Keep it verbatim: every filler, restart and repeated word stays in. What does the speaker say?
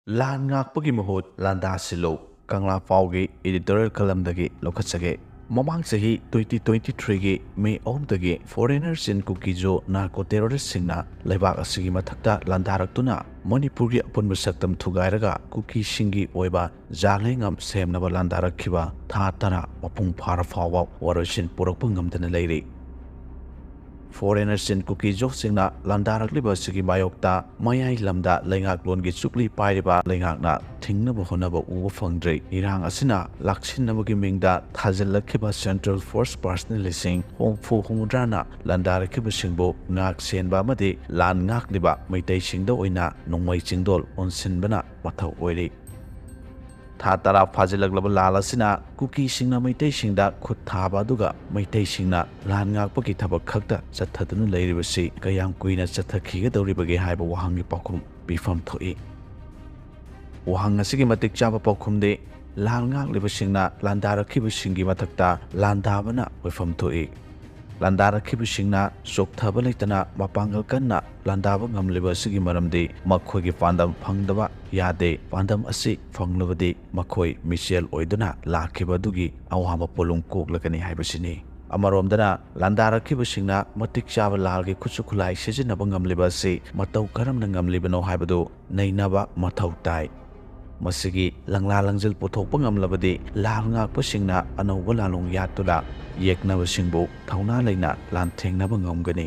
ꯂꯥꯟ ꯉꯥꯛꯄꯒꯤ ꯃꯍꯨꯠ ꯂꯥꯟꯗꯥ ꯁꯤꯜꯂꯨ꯫ ꯀꯪꯂꯥ ꯄꯥꯎꯒꯤ editorial columnꯗꯒꯤ ꯂꯧꯈꯠꯆꯒꯦ꯫ ꯃꯃꯥꯡ ꯆꯍꯤ twenty twenty threeꯒꯤ May ꯑꯍꯨꯝꯗꯒꯤ Foreigners in Kuki-Zo narco terroristꯁꯤꯡꯅ ꯂꯩꯕꯥꯛ ꯑꯁꯤꯒꯤ ꯃꯊꯛꯇ ꯂꯥꯟꯗꯥꯔꯛꯇꯨꯅ ꯃꯅꯤꯄꯨꯔꯒꯤ ꯑꯄꯨꯟꯕ ꯁꯛꯇꯝ ꯊꯨꯒꯥꯏꯔꯒ ꯀꯨꯀꯤꯁꯤꯡꯒꯤ ꯑꯣꯏꯕ ꯖꯥꯂꯦꯡꯉꯝ ꯁꯦꯝꯅꯕ ꯂꯥꯟꯗꯥꯔꯛꯈꯤꯕ ꯊꯥ ꯇꯔꯥ ꯃꯄꯨꯡ ꯐꯥꯔ ꯐꯥꯎꯕ ꯋꯥꯔꯣꯏꯁꯤꯟ ꯄꯨꯔꯛꯄ ꯉꯝꯗꯅ ꯂꯩꯔꯤ꯫ Foreigners in Kuki-Zo-ꯁꯤꯡꯅ ꯂꯥꯟꯗꯥꯔꯛꯂꯤꯕ ꯑꯁꯤꯒꯤ ꯃꯥꯌꯣꯛꯇ ꯃꯌꯥꯏ ꯂꯝꯗ ꯂꯩꯉꯥꯛꯂꯣꯟꯒꯤ ꯆꯨꯛꯂꯤ ꯄꯥꯏꯔꯤꯕ ꯂꯩꯉꯥꯛꯅ ꯊꯤꯡꯅꯕ ꯍꯣꯠꯅꯕ ꯎꯕ ꯐꯪꯗ꯭ꯔꯤ꯫ ꯏꯔꯥꯡ ꯑꯁꯤꯅ ꯂꯥꯛꯁꯤꯟꯅꯕꯒꯤ ꯃꯤꯡꯗ ꯊꯥꯖꯤꯜꯂꯛꯈꯤꯕ Central Force personnel ꯂꯤꯁꯤꯡ ꯍꯨꯝꯐꯨ ꯍꯨꯝꯐꯨꯇꯔꯥꯅ ꯂꯥꯟꯗꯥꯔꯛꯈꯤꯕꯁꯤꯡꯕꯨ ꯉꯥꯛ ꯁꯦꯟꯕ ꯑꯃꯗꯤ ꯂꯥꯟ ꯉꯥꯛꯂꯤꯕ ꯃꯩꯇꯩꯁꯤꯡꯗ ꯑꯣꯏꯅ ꯅꯣꯡꯃꯩ ꯆꯤꯡꯗꯣꯜ ꯑꯣꯟꯁꯤꯟꯕꯅ ꯃꯊꯧ ꯑꯣꯏꯔꯤ꯫ ꯊꯥ ꯇꯔꯥ ꯐꯥꯖꯤꯜꯂꯛꯂꯕ ꯂꯥꯜ ꯑꯁꯤꯅ ꯀꯨꯀꯤꯁꯤꯡꯅ ꯃꯩꯇꯩꯁꯤꯡꯗ ꯈꯨꯠ ꯊꯥꯕ ꯑꯗꯨꯒ ꯃꯩꯇꯩꯁꯤꯡꯅ ꯂꯥꯟ ꯉꯥꯛꯄꯒꯤ ꯊꯕꯛ ꯈꯛꯇ ꯆꯠꯊꯗꯨꯅ ꯂꯩꯔꯤꯕꯁꯤ ꯀꯌꯥꯝ ꯀꯨꯏꯅ ꯆꯠꯊꯈꯤꯒꯗꯧꯔꯤꯕꯒꯦ ꯍꯥꯏꯕ ꯋꯥꯍꯪꯒꯤ ꯄꯥꯎꯈꯨꯝ ꯄꯤꯐꯝ ꯊꯣꯛꯏ꯫ ꯋꯥꯍꯪ ꯑꯁꯤꯒꯤ ꯃꯇꯤꯛ ꯆꯥꯕ ꯄꯥꯎꯈꯨꯝꯗꯤ ꯂꯥꯟ ꯉꯥꯛꯂꯤꯕꯁꯤꯡꯅ ꯂꯥꯟꯗꯥꯔꯛꯈꯤꯕꯁꯤꯡꯒꯤ ꯃꯊꯛꯇ ꯂꯥꯟꯗꯥꯕꯅ ꯑꯣꯏꯐꯝ ꯊꯣꯛꯏ꯫ ꯂꯥꯟꯗꯥꯔꯛꯈꯤꯕꯁꯤꯡꯅ ꯆꯣꯛꯊꯕ ꯂꯩꯇꯅ ꯃꯄꯥꯡꯒꯜ ꯀꯟꯅ ꯂꯥꯟꯗꯥꯕ ꯉꯝꯂꯤꯕ ꯑꯁꯤꯒꯤ ꯃꯔꯝꯗꯤ ꯃꯈꯣꯏꯒꯤ ꯄꯥꯟꯗꯝ ꯐꯪꯗꯕ ꯌꯥꯗꯦ꯫ ꯄꯥꯟꯗꯝ ꯑꯁꯤ ꯐꯪꯂꯕꯗꯤ ꯃꯈꯣꯏ ꯃꯤꯆꯦꯜ ꯑꯣꯏꯗꯨꯅ ꯂꯥꯛꯈꯤꯕ ꯑꯗꯨꯒꯤ ꯑꯋꯥꯕ ꯄꯣꯠꯂꯨꯝ ꯀꯣꯛꯂꯒꯅꯤ ꯍꯥꯏꯕꯁꯤꯅꯤ꯫ ꯑꯃꯔꯣꯝꯗꯅ ꯂꯥꯟꯗꯥꯔꯛꯈꯤꯕꯁꯤꯡꯅ ꯃꯇꯤꯛ ꯆꯥꯕ ꯂꯥꯜꯒꯤ ꯈꯨꯠꯁꯨ ꯈꯨꯠꯂꯥꯏ ꯁꯤꯖꯤꯟꯅꯕ ꯉꯝꯂꯤꯕ ꯑꯁꯤ ꯃꯇꯧ ꯀꯔꯝꯅ ꯉꯝꯂꯤꯕꯅꯣ ꯍꯥꯏꯕꯗꯨ ꯅꯩꯅꯕ ꯃꯊꯧ ꯇꯥꯏ꯫ ꯃꯁꯤꯒꯤ ꯂꯪꯂꯥ ꯂꯪꯖꯤꯜ ꯄꯨꯊꯣꯛꯄ ꯉꯝꯂꯕꯗꯤ ꯂꯥꯜ ꯉꯥꯛꯄꯁꯤꯡꯅ ꯑꯅꯧꯕ ꯂꯥꯂꯣꯡ ꯌꯥꯠꯇꯨꯅ ꯌꯦꯛꯅꯕꯁꯤꯡꯕꯨ ꯊꯧꯅꯥ ꯂꯩꯅ ꯂꯥꯟꯊꯦꯡꯅꯕ ꯉꯝꯒꯅꯤ꯫